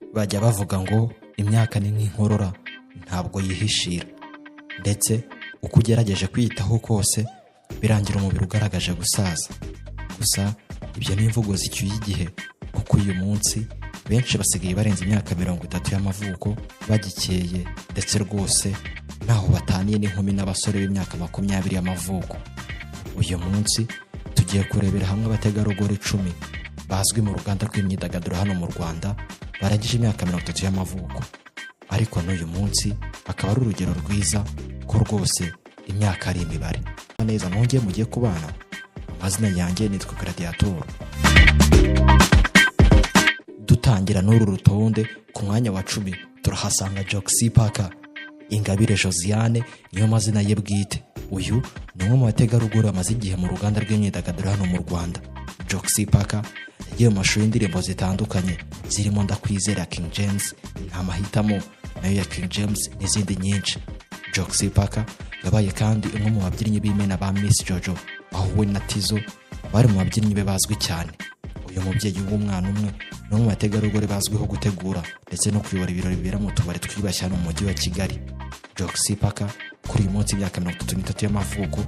Bajya bavuga ngo imyaka ni nk'inkorora, ntabwo yihishira, ndetse uko ugerageje kwiyitaho kose birangira umubiri ugaragaje gusaza. Gusa ibyo ni imvugo zicyuye igihe, kuko uyu munsi benshi basigaye barenze imyaka 30 y'amavuko bagikeye, ndetse rwose ntaho bataniye n'inkumi n'abasore b'imyaka 20 y'amavuko. Uyu munsi tugiye kurebera hamwe abategarugori 10 bazwi mu ruganda rw'imyidagaduro hano mu Rwanda barangije imyaka 30 y'amavuko, ariko n'uyu munsi akaba ari urugero rwiza ko rwose imyaka ari imibare. Neza nongeye mugiye kubana, amazina yanjye nitwa Gladiator. Dutangira n'uru rutonde, ku mwanya wa 10 turahasanga Joxy Parker. Ingabire Josiane niyo mazina ye bwite. Uyu ni umwe mu bategarugori bamaze igihe mu ruganda rw'imyidagaduro hano mu Rwanda. Joxy Parker yagiye mu mashusho y'indirimbo zitandukanye zirimo Ndakwizera ya King James, Nta Mahitamo nayo ya King James n'izindi nyinshi. Joxy Parker yabaye kandi umwe mu babyinnyi b'imena ba Miss Jojo, aho we na Tizzo bari mu babyinnyi be bazwi cyane. Uyu mubyeyi w'umwana umwe ni umwe mu bategarugori bazwiho gutegura ndetse no kuyobora ibirori bibera mu tubari twiyubashye hano mu mujyi wa Kigali. Joxy Parker kuri uyu munsi imyaka 33 y'amavuko,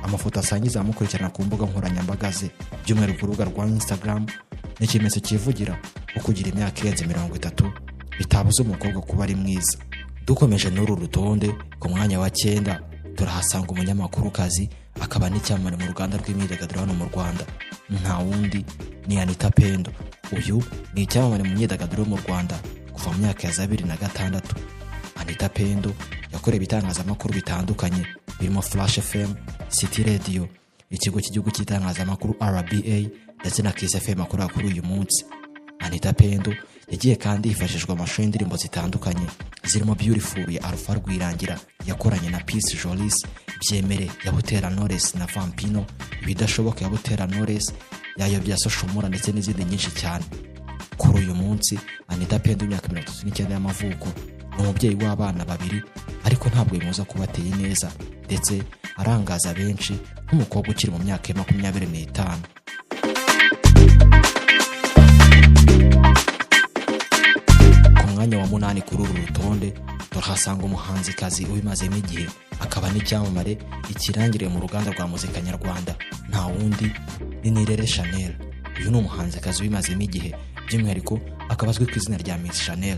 amafoto asangiza amukurikirana ku mbuga nkoranyambaga ze, by'umwihariko ku rubuga rwa Instagram, ni ikimenyetso cyivugira ko kugira imyaka irenze 30 bitabuza umukobwa kuba ari mwiza. Dukomeje n'uru rutonde, ku mwanya wa 9 turahasanga umunyamakurukazi akaba n'icyamamare mu ruganda rw'imyidagaduro hano mu Rwanda. Nta wundi ni Anita Pendo. Uyu ni icyamamare mu myidagaduro yo mu Rwanda kuva mu myaka ya za 2006. Anita Pendo yakoreye ibitangazamakuru bitandukanye birimo Flash FM, City Radio, ikigo cy'igihugu cy'itangazamakuru RBA ndetse na Kiss FM akorera kuri uyu munsi. Anita Pendo yagiye kandi hifashishwa amashusho y'indirimbo zitandukanye zirimo Beautiful ya Alpha Rwirangira yakoranye na Peace Jolis, Byemere ya Butera Knowless na Vampino, Ibidashoboka ya Butera Knowless, Yayobye Social Mula ndetse n'izindi nyinshi cyane. Kuri uyu munsi Anita Pendo imyaka 39 y'amavuko, ni umubyeyi w'abana babiri, ariko ntabwo bimubuza kuba ateye neza ndetse arangaza benshi nk'umukobwa ukiri mu myaka ya 25. Ku mwanya wa 8 kuri uru rutonde turahasanga umuhanzikazi ubimazemo igihe akaba n'icyamamare ikirangiriye mu ruganda rwa muzika nyarwanda. Nta wundi ni Nirere Shanel. Uyu ni umuhanzikazi ubimazemo igihe, by'umwihariko akaba azwi ku izina rya Miss Shanel.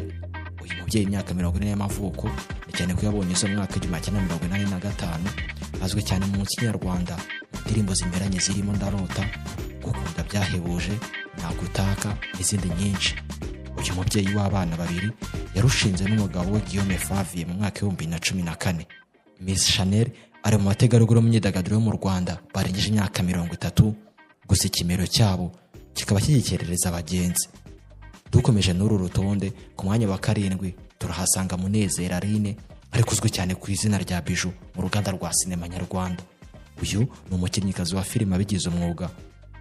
Uyu mubyeyi imyaka 40 y'amavuko, ni cyane ko yabonye izo mwaka 1985, azwi cyane mu muziki nyarwanda mu ndirimbo zimeranye zirimo Ndarota, Gukunda Byahebuje, Nagutaka n'izindi nyinshi. Uyu mubyeyi w'abana babiri yarushinze n'umugabo we Guillaume Favier mu mwaka 2014. Miss Shanel ari mu bategarugori mu myidagaduro yo mu Rwanda barengeje imyaka 30, gusa ikimero cyabo kikaba kigikerereza abagenzi. Dukomeje n'uru rutonde, ku mwanya wa 7 turahasanga Munezero Aline, ariko uzwi cyane ku izina rya Bijou mu ruganda rwa sinema nyarwanda. Uyu ni umukinnyikazi wa filime abigize umwuga,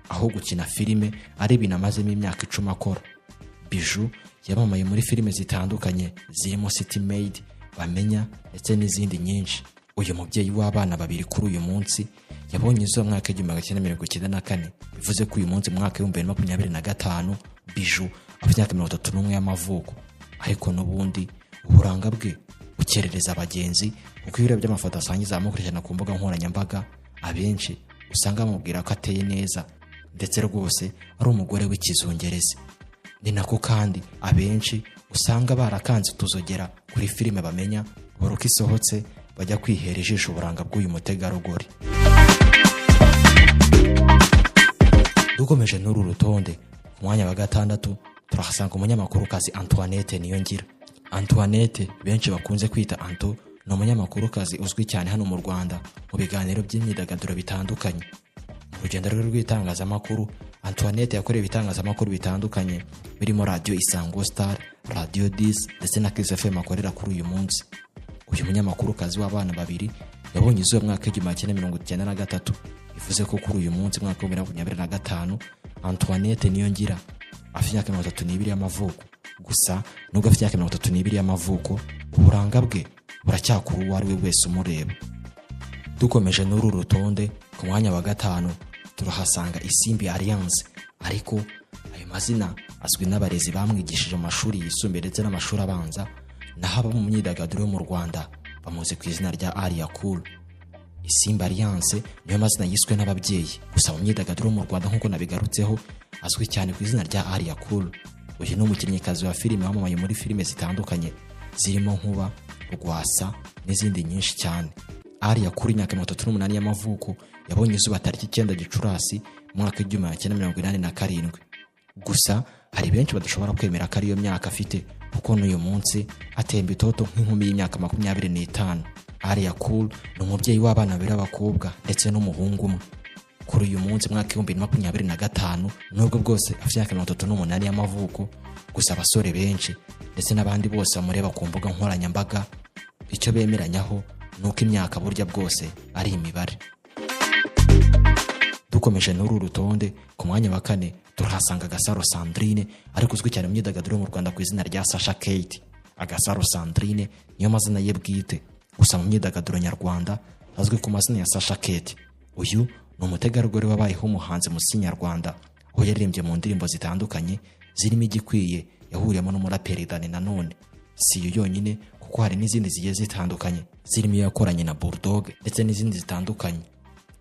aho gukina filime ari ibintu amazemo imyaka 10 akora. Bijou yamamaye muri filime zitandukanye zirimo City Maid, Bamenya ndetse n'izindi nyinshi. Uyu mubyeyi w'abana babiri kuri uyu munsi yabonye izuba mu mwaka 1994, bivuze ko uyu munsi mu mwaka 2025 Bijou afite imyaka 31 y'amavuko, ariko n'ubundi uburanga bwe bukerereza abagenzi, kuko iyo urebye amafoto asangiza amukurikirana ku mbuga nkoranyambaga, abenshi usanga bamubwira ko ateye neza ndetse rwose ari umugore w'ikizungerezi. Ni nako kandi abenshi usanga barakanze utuzogera kuri filime Bamenya, buri uko isohotse bajya kwihera ijisho uburanga bw'uyu mutegarugori. Dukomeje n'uru rutonde, ku mwanya wa 6 turahasanga umunyamakurukazi Antoinette Niyongira. Antoinette benshi bakunze kwita Anto ni umunyamakurukazi uzwi cyane hano mu Rwanda mu biganiro by'imyidagaduro bitandukanye. Mu rugendo rwe rw'itangazamakuru, Antoinette yakoreye ibitangazamakuru bitandukanye birimo Radio Isango Star, Radio 10 ndetse na Kiss FM akorera kuri uyu munsi. Uyu munyamakurukazi w'abana babiri yabonye izuba mwaka 1993, bivuze ko kuri uyu munsi mwaka 2025 Antoinette Niyongira afite imyaka 32 y'amavuko. Gusa nubwo afite imyaka 32 y'amavuko, uburanga bwe buracyakura uwo ari we wese umureba. Dukomeje n'uru rutonde, ku mwanya wa 5 turahasanga Isimbi Alliance, ariko ayo mazina azwi n'abarezi bamwigishije mu mashuri yisumbuye ndetse n'amashuri abanza, naho abo mu myidagaduro yo mu Rwanda bamuzi ku izina rya Alliah Cool. Isimbi Alliance niyo mazina yiswe n'ababyeyi, gusa mu myidagaduro mu Rwanda nk'uko nabigarutseho azwi cyane ku izina rya Alliah Cool. Uyu ni umukinnyikazi wa filime wamamaye muri filime zitandukanye zirimo Nkuba, Rwasa n'izindi nyinshi cyane. Alliah Cool, imyaka 38 y'amavuko, yabonye izuba tariki 9 Gicurasi mu mwaka 1987. Gusa hari benshi badashobora kwemera ko ariyo myaka afite, kuko n'uyu munsi atemba itoto nk'inkumi y'imyaka 25. Alliah Cool ni umubyeyi w'abana babiri b'abakobwa ndetse n'umuhungu umwe. Kuri uyu munsi mwaka 2025, nubwo bwose afite imyaka 38 y'amavuko, gusa abasore benshi ndetse n'abandi bose bamureba ku mbuga nkoranyambaga icyo bemeranyaho ni uko imyaka burya bwose ari imibare. Dukomeje n'uru rutonde, ku mwanya wa 4 turahasanga Agasaro Sandrine, ariko uzwi cyane mu myidagaduro mu Rwanda ku izina rya Sasha Kate. Agasaro Sandrine niyo mazina ye bwite, gusa mu myidagaduro nyarwanda azwi ku mazina ya Sasha Kate. Uyu ni umutegarugori wabayeho umuhanzi mu nyarwanda, aho yaririmbye mu ndirimbo zitandukanye zirimo Igikwiye yahuriyemo n'umuraperi Dani Nanone. Si iyo yonyine kuko hari n'izindi zigiye zitandukanye zirimo iyo yakoranye na Bulldog ndetse n'izindi zitandukanye.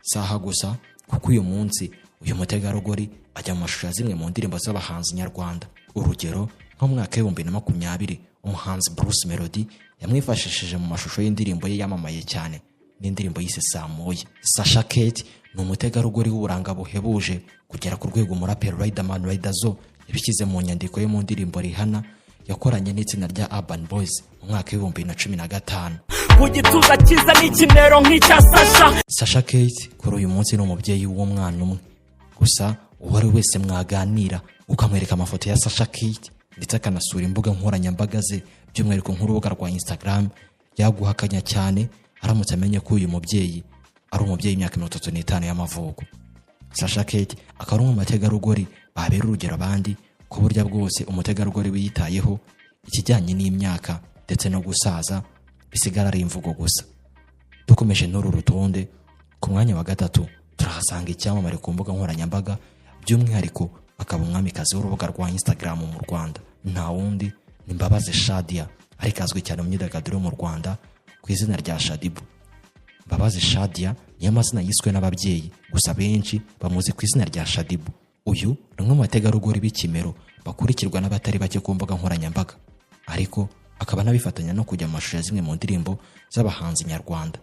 Saha gusa kuko uyu munsi uyu mutegarugori ajya mu mashusho ya zimwe mu ndirimbo z'abahanzi nyarwanda. Urugero nko mu mwaka 2020 umuhanzi Bruce Melody yamwifashishije mu mashusho y'indirimbo ye yamamaye cyane n'indirimbo yise Samoya. Sasha Kate ni umutegarugori w'uburanga buhebuje kugera ku rwego umuraperi Riderman Riderzo yabishyize mu nyandiko ye mu ndirimbo Rihanna yakoranye n'itsinda rya Urban Boys mu mwaka 2015. Ku gituza cyiza n'ikimero nk'icya Sasha. Sasha Kate kuri uyu munsi ni umubyeyi w'umwana umwe. Gusa uwo ari wese mwaganira ukamwereka amafoto ya Sasha Kate ndetse akanasura imbuga nkoranyambaga ze, by'umwihariko nk'urubuga rwa Instagram, yaguhakanya cyane aramutse amenye ko uyu mubyeyi ari umubyeyi w'imyaka 35 y'amavuko. Sasha Kate akaba ari umwe mu bategarugori babera urugero abandi ku buryo bwose umutegarugori wiyitayeho, ikijyanye n'imyaka ndetse no gusaza bisigara ari imvugo gusa. Dukomeje n'uru rutonde, ku mwanya wa 3 turahasanga icyamamare ku mbuga nkoranyambaga, by'umwihariko akaba umwamikazi w'urubuga rwa Instagram mu Rwanda. Nta wundi ni Mbabazi Shadia, ariko azwi cyane mu myidagaduro mu Rwanda ku izina rya Shadibu. Mbabazi Shadia niyo mazina yiswe n'ababyeyi, gusa benshi bamuzi ku izina rya Shadibu. Uyu ni umwe mu bategarugori b'ikimero bakurikirwa n'abatari bake ku mbuga nkoranyambaga, ariko akaba anabifatanya no kujya mu mashusho ya zimwe mu ndirimbo z'abahanzi nyarwanda.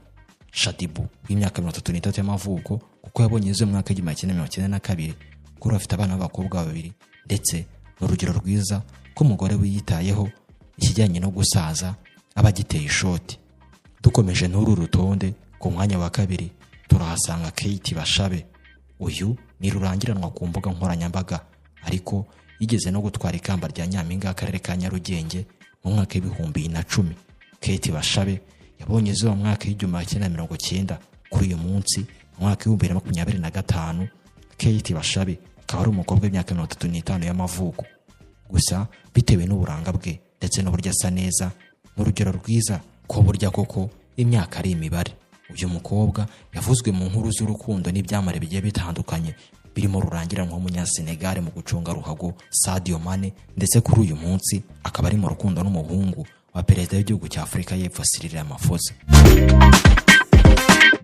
Shadibu w'imyaka 33 y'amavuko, kuko yabonye izuba mu mwaka 1992, kuri afite abana b'abakobwa babiri, ndetse ni urugero rwiza ko umugore wiyitayeho ikijyanye no gusaza aba agiteye ishoti. Dukomeje n'uru rutonde, ku mwanya wa 2 turahasanga Kate Bashabe. Uyu ni rurangiranwa ku mbuga nkoranyambaga, ariko yigeze no gutwara ikamba rya Nyampinga y'akarere ka Nyarugenge mu mwaka 2010. Kate Bashabe yabonye izuba mu mwaka 1990. Kuri uyu munsi mu mwaka 2025 Kate Bashabe akaba ari umukobwa w'imyaka 35 y'amavuko. Gusa bitewe n'uburanga bwe ndetse n'uburyo asa neza, ni urugero rwiza ko burya koko imyaka ari imibare. Uyu mukobwa yavuzwe mu nkuru z'urukundo n'ibyamamare bigiye bitandukanye birimo rurangiranwa w'umunyasenegal mu gucunga ruhago Sadio Mane, ndetse kuri uyu munsi akaba ari mu rukundo n'umuhungu wa perezida w'igihugu cya Afurika y'Epfo Cyril Ramaphosa.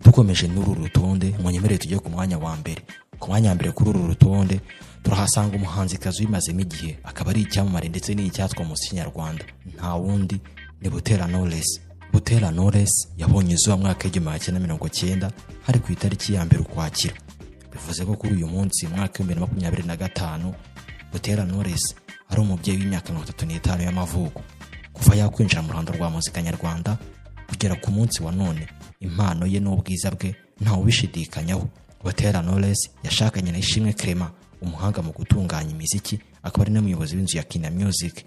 Dukomeje n'uru rutonde, munyemerere tujye ku mwanya wa mbere. Ku mwanya wa mbere kuri uru rutonde turahasanga umuhanzikazi ubimazemo igihe, akaba ari icyamamare ndetse n'icyatwa mu nyarwanda. Nta wundi ni Butera Knowless. Butera Knowless yabonye izuba mu mwaka 1990, hari ku itariki ya 1 Ukwakira. Bivuze ko kuri uyu munsi mu mwaka 2025 Butera Knowless ari umubyeyi w'imyaka 35 y'amavuko. Kuva yakwinjira mu ruhando rwa muzika nyarwanda kugera ku munsi wa none, impano ye n'ubwiza bwe ntawe ubishidikanyaho. Butera Knowless yashakanye na Ishimwe Clement, umuhanga mu gutunganya imiziki, akaba ari n'umuyobozi w'inzu ya Kina Music.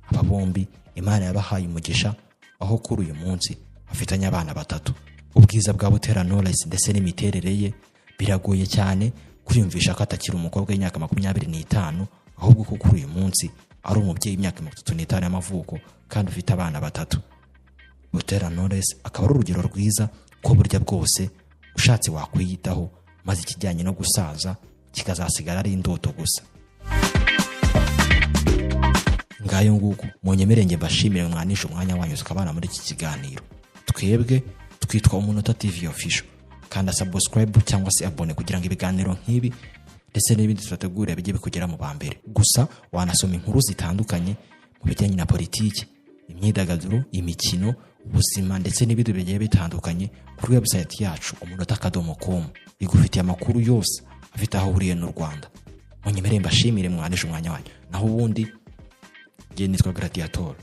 Aba bombi Imana yabahaye umugisha, aho kuri uyu munsi bafitanye abana batatu. Ubwiza bwa Butera Knowless ndetse n'imiterere ye biragoye cyane kwiyumvisha ko atakiri umukobwa w'imyaka 25, ahubwo ko kuri uyu munsi ari umubyeyi w'imyaka 35 y'amavuko kandi ufite abana batatu. Butera Knowless akaba ari urugero rwiza ko burya bwose ushatse wakwiyitaho, maze ikijyanye no gusaza kikazasigara ari indoto gusa. Ngayo nguko, munyemere nge mbashimire mwanishe umwanya wanyu tukabana muri iki kiganiro. Twebwe twitwa Umunota TV Official. Kanda subscribe cyangwa se abone kugira ngo ibiganiro nk'ibi ndetse n'ibindi tubategurira bijye bikugera mu ba mbere. Gusa wanasoma inkuru zitandukanye mu bijyanye na politiki, imyidagaduro, imikino, ubuzima ndetse n'ibindi bigiye bitandukanye kuri website yacu umunota.com. Igufitiye amakuru yose afite aho ahuriye n'u Rwanda. Munyemere mbashimire mwanishe umwanya wanyu. Naho ubundi, njye nitwa Gladiator.